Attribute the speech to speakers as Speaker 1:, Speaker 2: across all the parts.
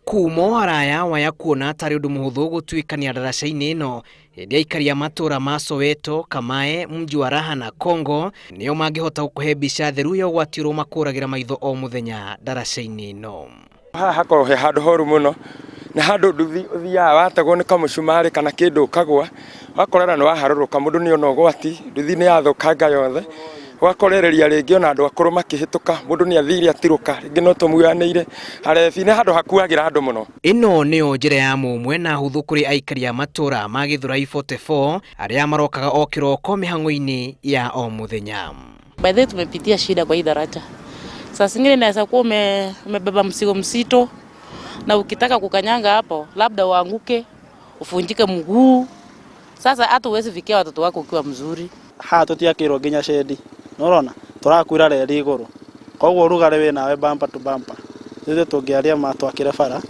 Speaker 1: Kuma haraya waya kuona tarĩ ũndũ mũhũthũ gũtuĩkania ndaraca-inĩ ĩno, ĩndĩ aikari a matũra ma Soweto, Kamae, Mji wa Raha na Congo nĩo mangĩhota gũkũhe mbica theru ya ũgwati ũrĩa ũmakũragĩra maitho o mũthenya ndaraca-inĩ ĩno.
Speaker 2: Haha hakoragwo he handũ horu mũno, nĩ handũ nduthi ũthiaga wategwo nĩ kamũcumarĩ kana kĩndũ ũkagwa, ũgakorera nĩ waharũrũka mũndũ nĩ ona ũgwati, nduthi nĩ yathũkanga yothe, ũgakorereria rĩngĩ ona andũ akũrũ makĩhĩtũka, mũndũ nĩ athire atirũka, rĩngĩ no tũmuoyanĩire, arebi, nĩ handũ hakuagĩra andũ mũno.
Speaker 1: Ĩno nĩyo njĩra ya mũmwe na hũthũ kũrĩ aikari a matũra ma Gĩthũrai 44 arĩa marokaga o kĩroko mĩhang'o-inĩ ya o mũthenya.
Speaker 3: By the way, tumepitia shida kwa hii daraja. Saa zingine inaweza kuwa umebeba mzigo mzito na ukitaka kukanyanga hapo labda uanguke, uvunjike mguu. Sasa hata huwezi fikia watoto wako ukiwa mzuri.
Speaker 4: Haha tũtiakĩirwo nginya shade, nĩũrona tũrakuĩra reri igũrũ, koguo ũrugarĩ wĩ nawe bumper to bumper. Ithuĩ tũngĩaria ma twakĩre bara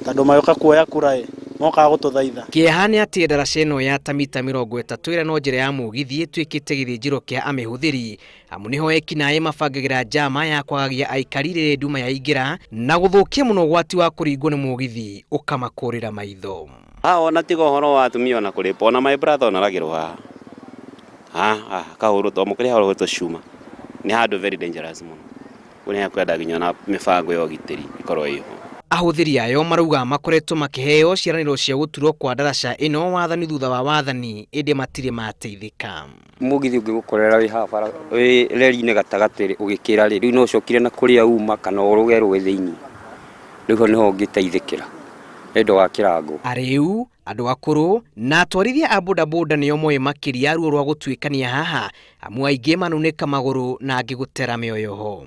Speaker 4: tondũ magĩũka kuoya kura ĩ mokaga gũtũthaitha.
Speaker 1: Kĩeha nĩ atĩ ndaraca ĩno ya ta mita 30 ĩrĩa no njĩra ya mũgithi ĩtuĩkĩte gĩthĩnjĩro kĩa amĩhũthĩri, amu nĩho ekinaĩ mabangagĩra njama ya kwagagia aikari rĩrĩ nduma yaingĩra na gũthũkia mũno ũgwati wa kũringwo nĩ mũgithi ũkamakũrĩra maitho.
Speaker 5: Haha ona tiga ũhoro wa atumia ona kũrĩpwo, ona my brother ona oragĩrwo haha. Haha kahũrũtwo mũkĩrĩ hahũrũtwo cuma. Nĩ handũ very dangerous mũno. Kũu nĩ hakwenda nginya ona mĩbango ya ũgitĩri ĩkorwo ĩho.
Speaker 1: Ahũthĩri ayo marauga makoretwo makĩheo ciĩranĩro cia gũturwo kwa ndaraca ĩno wathani thutha wa wathani, ĩndĩ matirĩ mateithĩka.
Speaker 6: Mũgithi ũngĩgũkorera wĩ haha bara wĩ reri-inĩ gatagatĩ ũgĩkĩra rĩ, rĩu no ũcokire na kũrĩa uma kana ũrũge rũĩ thĩinĩ. Rĩu ho nĩho ũngĩteithĩkĩra nĩ ũndũ wa kĩrango.
Speaker 1: Arĩu, andũ akũrũ na atwarithia a bodaboda nĩo moĩ makĩria ruo rwa gũtuĩkania haha, amu aingĩ manunĩka magũrũ na angĩ gũtera mĩoyo ho.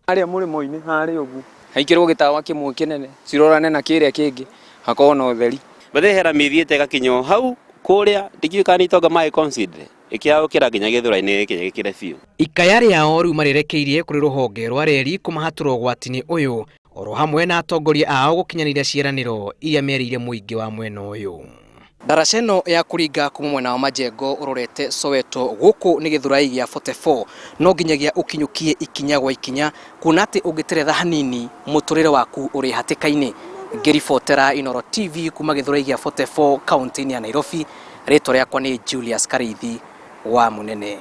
Speaker 7: Harĩa mũrĩmo-inĩ harĩa ũguo haikĩrwo gĩtawa kĩmwe kĩnene cirorane na kĩrĩa kĩngĩ hakorwo na ũtheri.
Speaker 5: By the way hena mĩthiĩte ĩgakinya o hau kũrĩa ndikĩũĩ kana nĩ itonga magĩ consider ĩkĩagũkĩra nginya Gĩthũrai-inĩ gĩkinya gĩkĩre biũ.
Speaker 1: Ikaya rĩao rĩu marĩrekeirie kũrĩ rũhonge rwa reri kũmahatũra ũgwati-inĩ ũyũ oro hamwe na atongoria ao gũkinyanĩria ciĩranĩro iria merĩire mũingĩ wa mwena ũyũ. Ndaraca ĩno ya kũringa kuma mwena wa Majengo ũrorete Soweto gũkũ nĩ Gĩthũrai gĩa 44 no nginyagia ũkinyũkie ikinya gwa ikinya kuona atĩ ũngĩteretha hanini mũtũrĩre waku ũrĩ hatĩka-inĩ. Ngĩribotera Inooro TV kuma Gĩthũrai gĩa 44 kaũntĩ-inĩ ya Nairobi, rĩtwa rĩakwa nĩ Julius Karĩithi wa Mũnene.